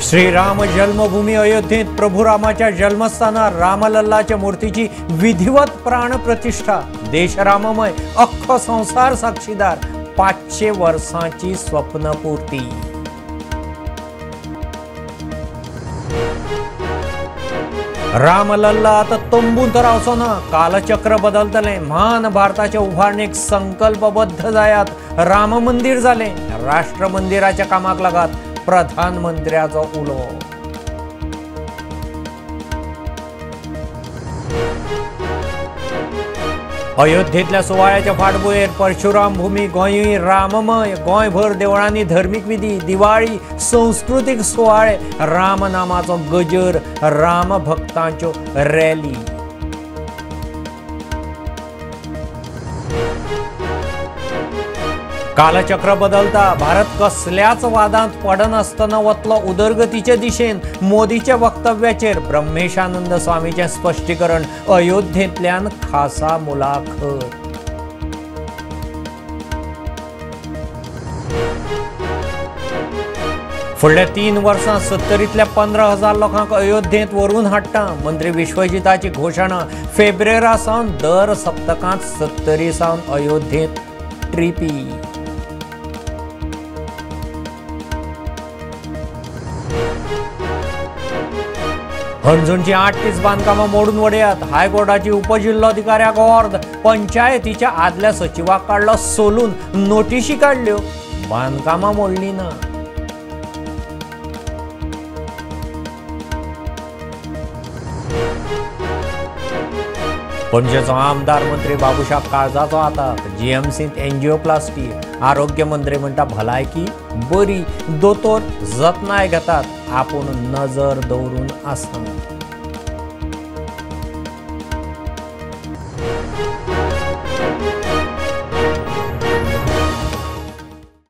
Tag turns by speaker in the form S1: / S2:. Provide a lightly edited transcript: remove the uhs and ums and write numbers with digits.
S1: श्रीराम जन्मभूमी अयोध्येत प्रभू रामाच्या जन्मस्थानार रामलल्लाच्या मूर्तीची विधिवत प्राणप्रतिष्ठा। देश राममय, अख्खो संसार साक्षीदार। 500 वर्सांची स्वप्नपूर्ती। रामलल्ला आता तंबूंत रावचो ना, कालचक्र बदलतलें। म्हान भारताच्या उभारणेक संकल्पबद्ध जायात। राम मंदिर जालें, राष्ट्र मंदिराच्या कामाक लागात, प्रधानमंत्र्याचो उलो। अयोध्येतल्या सुवाळ्याच्या फाटभुंयेर परशुराम भूमी गोंयूय राममय। गोंयभर देवळांनी धर्मीक विधी, दिवाळी, संस्कृतीक सुवाळे, रामनामाचो गजर, रामभक्तांच्यो रॅली। कालचक्र बदलता, भारत कसल्याच वादांत पडनासतना वतलो उदरगतीचे दिशेन। मोदीच्या वक्तव्याचेर ब्रह्मेशानंद स्वामीचें स्पश्टीकरण। अयोध्येंतल्यान खासा मुलाखत। फुडल्या 3 वर्सां 70तल्या 15,000 लोकांक अयोध्येंत व्हरून हाडटा, मंत्री विश्वजिताची घोशणा। फेब्रेरा सावन दर सप्तकांत 70 सावन अयोध्येंत ट्रिपी। हणजूणची 8 बांदकामां मोडून वडयात। हायकोर्टाची उपजिल्लोधिकाऱ्याक ऑर्द। पंचायतीच्या आदल्या सचिवाक काडलो सोलून, नोटिशी काडल्यो, बांदकामां मोडली ना। पणजेचो आमदार मंत्री बाबूशाह काळजाचो आताक। जीएमसींत एन्जियोप्लास्टी। आरोग्य मंत्री म्हणटा भलायकी बरी, दोतोर जतनाय घेतात, आपूण नजर दवरून आसना।